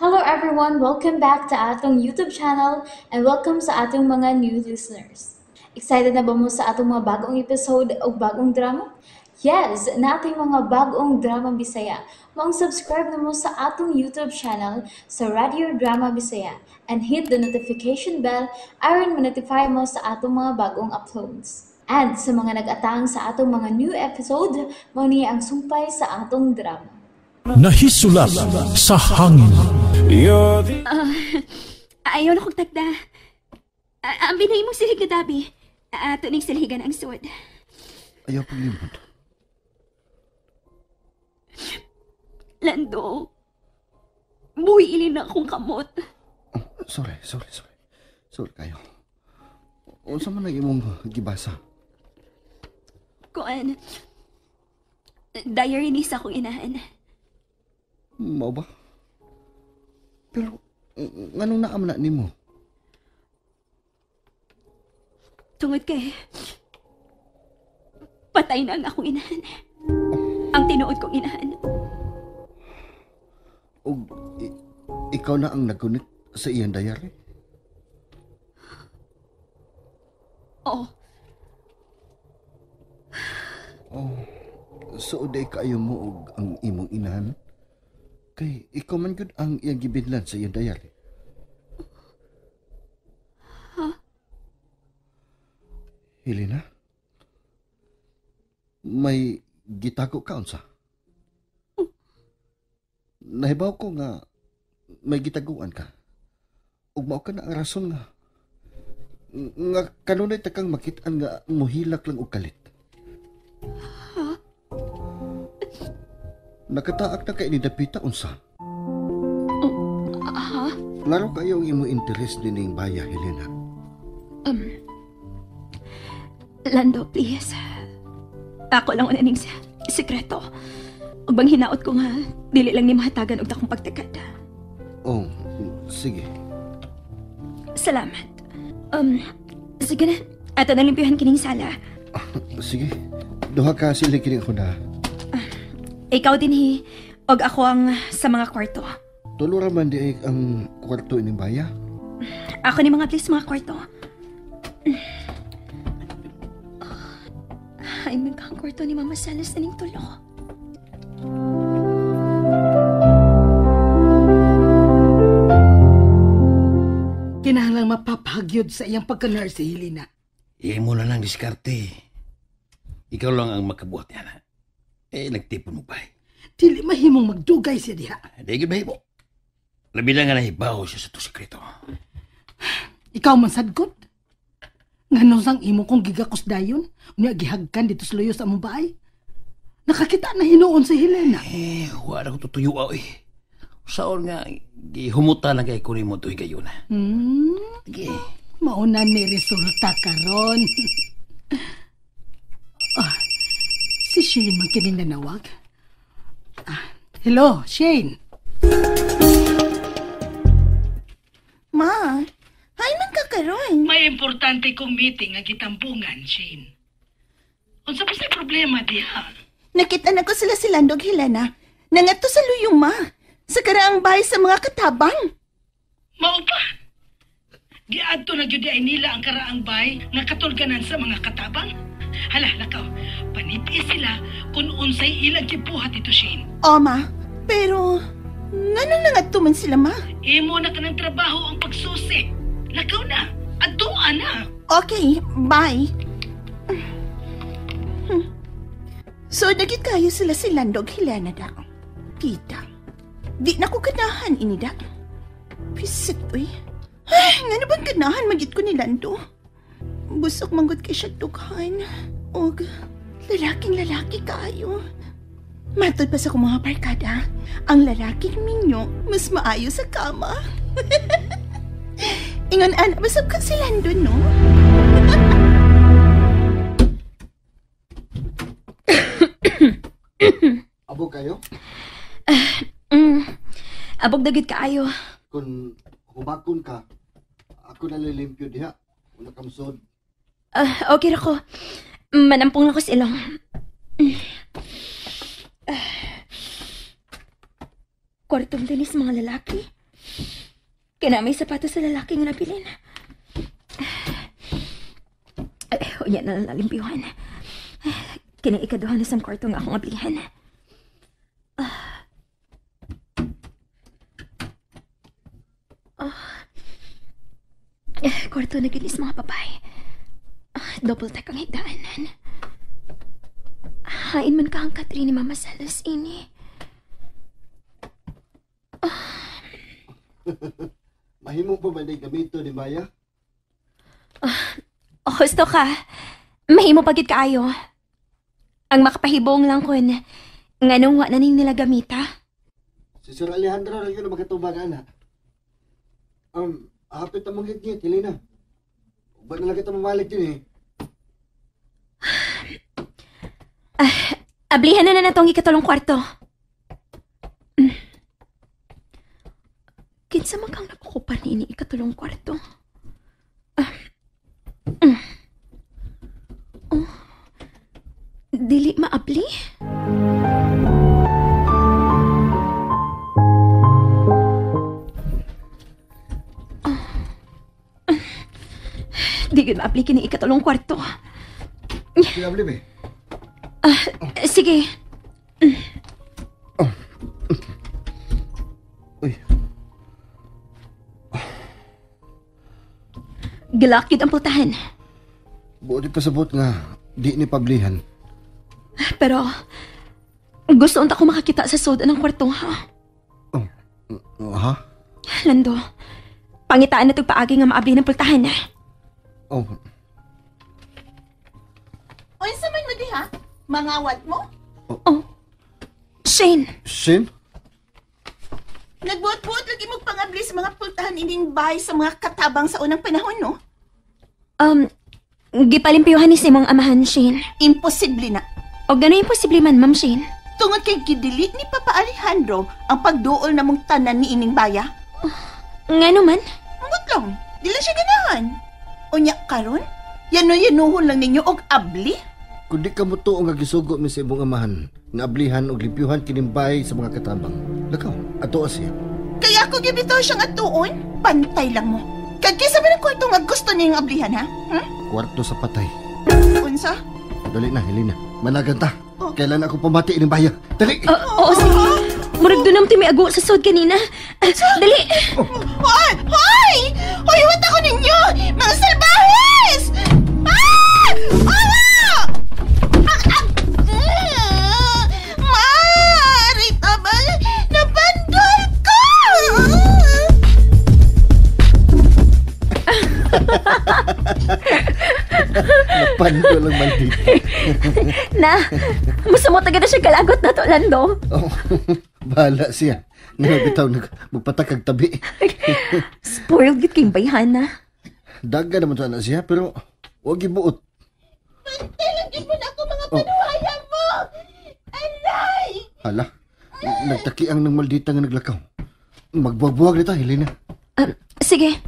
Hello everyone! Welcome back to atong YouTube channel and welcome sa atong mga new listeners. Excited na ba mo sa atong mga bagong episode o bagong drama? Yes! Nating mga bagong drama Bisaya. Maong subscribe na mo sa atong YouTube channel sa Radio Drama Bisaya and hit the notification bell aron ma-notify mo sa atong mga bagong uploads. And sa mga nag-atang sa atong mga new episode, mao ni ang sumpay sa atong drama. Nahisulat sa hangin. Ayaw na kong tagda. Ang binay mong silhig na dabi. Ato ning silhigan ang suod. Ayaw paglimot. Lando, buhi ilin na akong kamot. Oh, sorry. Sorry kayo. Unsa man ang imong gibasa? Kuan, diary ni sa akong inahan. Mao ba? Pero, nganong naamna nimo? Tungod kay, patay na ang akong inahan. Ang tinuod kong inahan. Og ikaw na ang nagkunit sa iyang diary? Oo. Oh, so day kaayo mo og ang imong inahan? Kay ikaw man gud ang iyang gibidlan sa iyang diary. Huh? Helena? May gitago ka unsa? Nahibaw ko nga may gitaguan ka. Ug mao ka na ang rason nga kanunay ta kang makit-an nga muhilak lang og kalit. Huh? Nakataak na kay ni dapita unsa? Ha? Klaro kayo ang imong interes nining baya, Helena. Lando, please. Ako lang una ning sekreto. Ug bang hinaot ko nga, dili lang ni mahatagan og dakong pagtakad. Oh, sige. Salamat. Sige na. Ato na limpyuhan kining sala. Sige. Duha ka sila kini ako na. Ikaw din hi, og ako ang sa mga kwarto. Tulo ra man di ang kwarto ining baya. Ako ni mga please mga kwarto. Ay, magkang kwarto ni Mama Salas na ning tulo. Kinahanglang mapapagyod sa iyang pagka-nurse si Helena. Imo na lang diskarte. Ikaw lang ang makabuhat niya na. Eh, nagtipon mo ba? Dili mahimong magdugay siya diha. Di gid mahimo. Labi na nga nahibaw siya sa to sekreto. Ikaw man sadgot. Nganong sang imo kong gigakos dayon, unya gihagkan dito sa luyo sa among baay. Nakakita na hinuon si Helena. Eh, wala ko tutuyo eh. Saon nga, gihumuta lang kay kunin mo ito higayon. Sige. Mauna ni resulta karon. Ah, si Shane man kining nanawag. Ah, hello, Shane. Ma, hay man ka karon. May importante kong meeting ang gitambungan, Shane. Unsa pa sa problema diha? Nakita na ko sila si Lando ug Helena. Nangadto sa luyo, ma. Sa karaang bahay sa mga katabang. Mao pa. Giadto na gyud ay nila ang karaang bahay nga katulganan sa mga katabang. Hala, lakaw. Panipis sila kung unsay ilang gibuhat ito, Shane. O, ma. Pero, nganong nangadto man sila, ma? Imo na ka ng trabaho ang pagsusi. Lakaw na. Adtoa na. Okay, bye. So, nagit kayo sila si Lando ug Helena da. Tita, di na ko ganahan ini da. Pisit, uy. Ay, ngano bang ganahan magit ko ni Lando? Busok manggot kay siya dughan. Og lalaking lalaki kayo. Matod pa sa kong mga barkada, ang lalaking minyo mas maayo sa kama. Ingon ana, basab ka si Lando, no? Abo kayo? Abog dagit kaayo. Kung humakon ka, ako nalilimpyo diha. Wala kamsod. Okay ra ko. Manampong na ko sa ilong. Kwartong dinis mga lalaki. Kaya may sapatos sa lalaki nga nabilin. Ay, unya na lang nalimpiyuhan. Kini ikaduha na sa kwarto nga akong ablihan. Kwarto na gilis mga babae. Double deck ang higdaanan. Hain man ka ang katri ni Mama Salas ini. Mahimo pa ba na gamito ni Maya? Husto ka. Mahimo pagid kaayo. Ang makapahibong lang kun nganong wa na ning nila gamita. Si Sir Alejandro rin yun ang makatubag, ana. Hapit ang mga ngit, Helena. Ba't na lang kita mamalik din eh? Ablihan na na natong ikatulong kwarto. Kinsa man kang nakukupan ni ini ikatulong kwarto? Oh. Dili maabli? Di gud maabli kini ikatulong kwarto. Sige, abli be. Sige. Uy. Gilak yun ang pultahan. Buot pasabot nga, di ni pablihan. Pero, gusto unta ko makakita sa soda ng kwarto, ha? Oh, ha? Lando, pangitaan na paagi nga maabli ng pultahan, ha? Oh. Unsa man mo diha? Mangawat mo? Oh. Shane! Shane? Nagbuot-buot lagi mo pangabli sa mga pultahan ining bahay sa mga katabang sa unang panahon, no? Gipalimpiyuhan ni si mong amahan, Shane. Imposible na. O gano'y imposible man, Ma'am Shane? Tungod kay gidili ni Papa Alejandro ang pagduol na mong tanan ni ining baya. Nga naman? Mangot lang. Dili siya ganahan. Unya karon, yano-yanuhon lang ninyo og abli. Kung di ka mo tuo nga gisugo mi sa imong amahan, nga ablihan og limpyuhan kining bahay sa mga katabang. Lakaw, atoa siya. Kaya ako gibitaw siyang atuon, pantay lang mo. Kagkisa ba ng kwarto nga gusto niyang ablihan, ha? Kwarto sa patay. Unsa? Dali na, Helena. Managan ta. Oh. Kailan ako pamati ining baya? Dali! Oo, sige. Murag doon naman may ago sa sod kanina. Dali! Oh. Hoy! Hoy! Hoy, iwat ako ninyo! Mga salbahes! Ah! Ah! Marita ba? Napandol ko! Napandol ang maldita. Na, musamot agad na siya kalagot na to, Lando. Oh, bahala siya. Nangabitaw, magpatakag tabi. Spoiled git kayong bayhana. Daga naman sana siya, pero huwag ibuot. Bantay lang yun mo na ako mga panuhaya mo! Aray! Hala, nagtakiang ng maldita nga naglakaw. Magbuwag-buwag nito, Helena. Sige.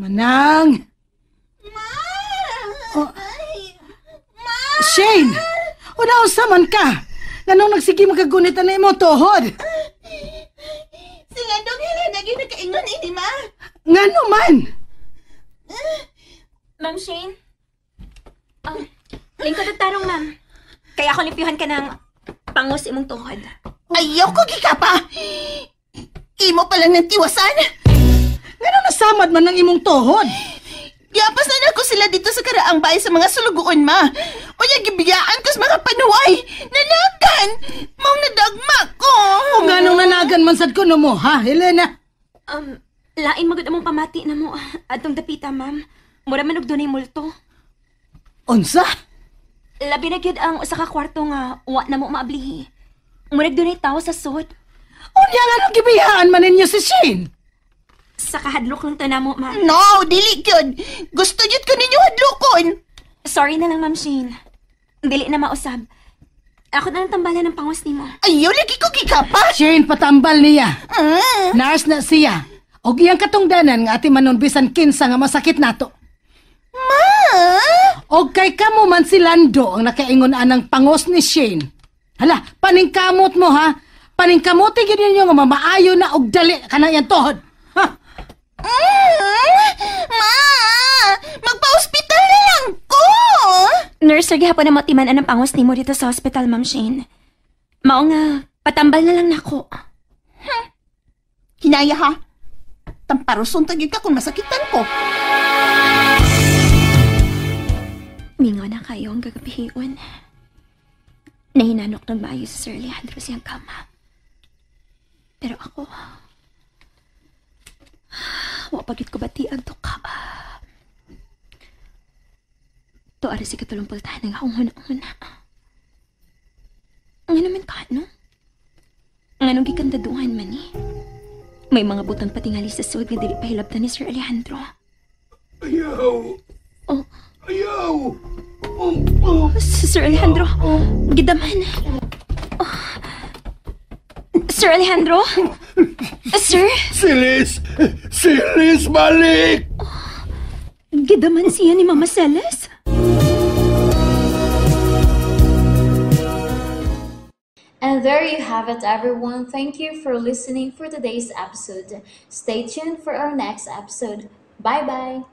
Manang! Ma! Oh. Shane! Una-usa man ka! Nganong nagsige makagunit na imo tuhod? Si Landong Helena ginakaingon ini, ma! Ngano man? Ma'am Shane? Lingkod at tarong, ma'am. Kaya ako limpyuhan ka ng pangos imong tuhod. Ayaw ko gikapa! Imo pa lang ng tiwasan! Ngano nasamad man ang imong tuhod? Giapas na ako sila dito sa karaang bahay sa mga sulugoon, ma. O ya, gibiyaan ko sa mga panuway. Nanagan! Maong nadagma ko! O nganong nanagan man sad ko no mo, ha, Helena? Lain magod among pamati na mo. Atong dapita, ma'am. Mura man og dunay multo. Unsa? Labi na gyud ang usa ka kwarto nga wa na mo maablihi. Murag dunay tawo sa sod. Unya nganong gibiyaan man ninyo si Shane? Sa kahadlok lang to na mo, ma'am. No, dili gyud. Gusto gyud ko ninyo hadlokon. Sorry na lang, Ma'am Shane. Dili na mausab. Ako na lang tambalan ng pangos nimo. Ayaw lagi ko gikapa. Shane, patambal niya. Nurse na siya. Og iyang katungdanan nga ati manon bisan kinsa nga masakit nato. Ma! Og kay kamo man si Lando ang nakaingon anang pangos ni Shane. Hala, paningkamot mo ha. Paningkamote gyud ninyo nga mamaayo na og dali kanang iyang tuhod. Ha? Ma! Magpa-ospital na lang ko! Nurse, gihapon na matiman anang pangos nimo dito sa hospital, Ma'am Shane. Mao nga, patambal na lang nako. Hinaya ha. Tamparuson ta gyud ka kung masakitan ko. Mingaw na kayo ang gagabihion. Nahinanok ng maayo si Sir Alejandro siyang kama. Pero ako, wa pagit ko bati ang tuka. To ara si katulong pultahan ng akong huna-huna. Nga naman ka, no? Nga nung gikandaduhan man eh. May mga butang patingali sa suod nga dili pahilabtan ni Sir Alejandro. Ayaw! Oh. Ayaw! Oh, oh. Sir Alejandro, gidaman. Oh. Sir Alejandro? Sir? Silis! Silis, balik! Gidaman siya ni Mama Celes? And there you have it, everyone. Thank you for listening for today's episode. Stay tuned for our next episode. Bye bye.